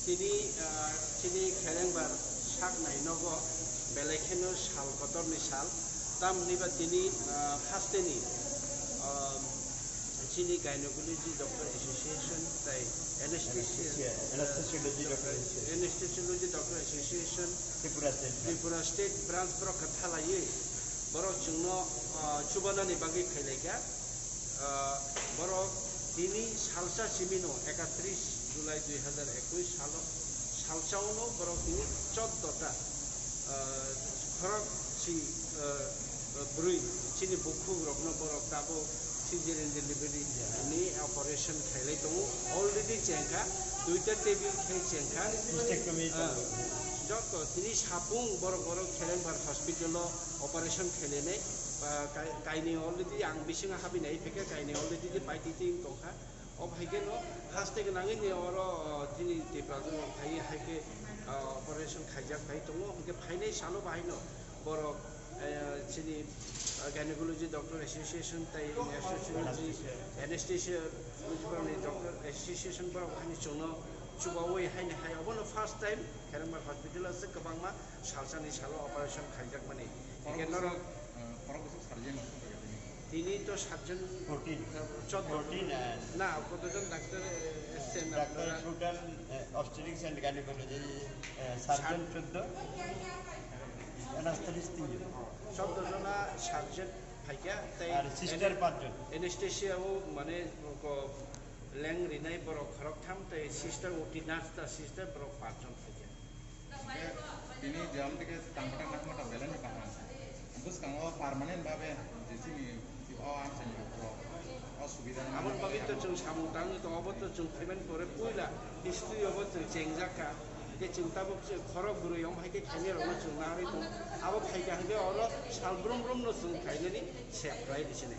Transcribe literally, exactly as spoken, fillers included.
Tini, ah, chini Kherengbar sak nai nogo, belai kheno sal kotorni sal. Tamni ba tini, ah, hasteni, ah, chini Gynecology Doctor Association tai Anesthesia, Anesthesia, ah, Anesthesiology Doctor Association. Anesthesiology Doctor Association Tripura State Branch. Tripura State Branch borok khe thalaiwi borok chwngno, ah, chubanani bagwi phailaikha. Ah, borok tini salsa simino, ekatris July dui hazar ekush salo, salsaono borok tini choddo ta, ah, khorok si, ah, bwrwi chini bukhuk rokno borok tabuk cesarean delivery ni operation khailai tongo, already chengkha, duita table khe chengkha. Mastectomy ah, tongo. Joto tini sapung borok borok Kherengbar hospital o operation khailainai. Ah, kai-, kainwi already ang bisingo habinai phaikha, kainwi already je paitwi twi wng tongkha. O phaikhe no haste gwnangwi ni oro, ah, chini Tipra Motha phaiwi hai khe, ah, operation khaijak phai tongo, hwnkhe phainai salo bahai no borok, eh, chini, ah, Gynecology Doctor Association tei Anesthesia, Anesthesia Doctor Association borok haino chwngno chubaui haino hai obono first time Kherengbar hospital o se kwbangma salsani salo operation khaijakmani. Hwnkhe norok, ah, borok bwswk surgeon no tini to surgeon fourteen. Chotto. Fourteen and na, kotojon doctor, eh, esen doctor apnara? Total, eh, obstetrics and gynecology, eh, surgeon chotto, anesthetist tinjon. Chotto jona surgeon phaikha, tei ar sister ane-, panchjon. Anesthesia o mane ko leng rinai borok khorok tham, tei sister O T nurse ta sister borok panchjon phaikha. Hingke tini jam tike tangkota nakma ta belai ni kaham. Bwskango permanent babe je chini o amchaini rok o subida no Aboni bagwi to chwng samung tangwi tongo, obo to chwng payment pore puila history obo chwng chengjak kha. Hingke chwng tabuk chwng khorok bwrwi omo hai khe khainai rokno chwng narwi tongo. Abo phaikha hingke oro sal brum brum no chwng khainani sep khlai di sini.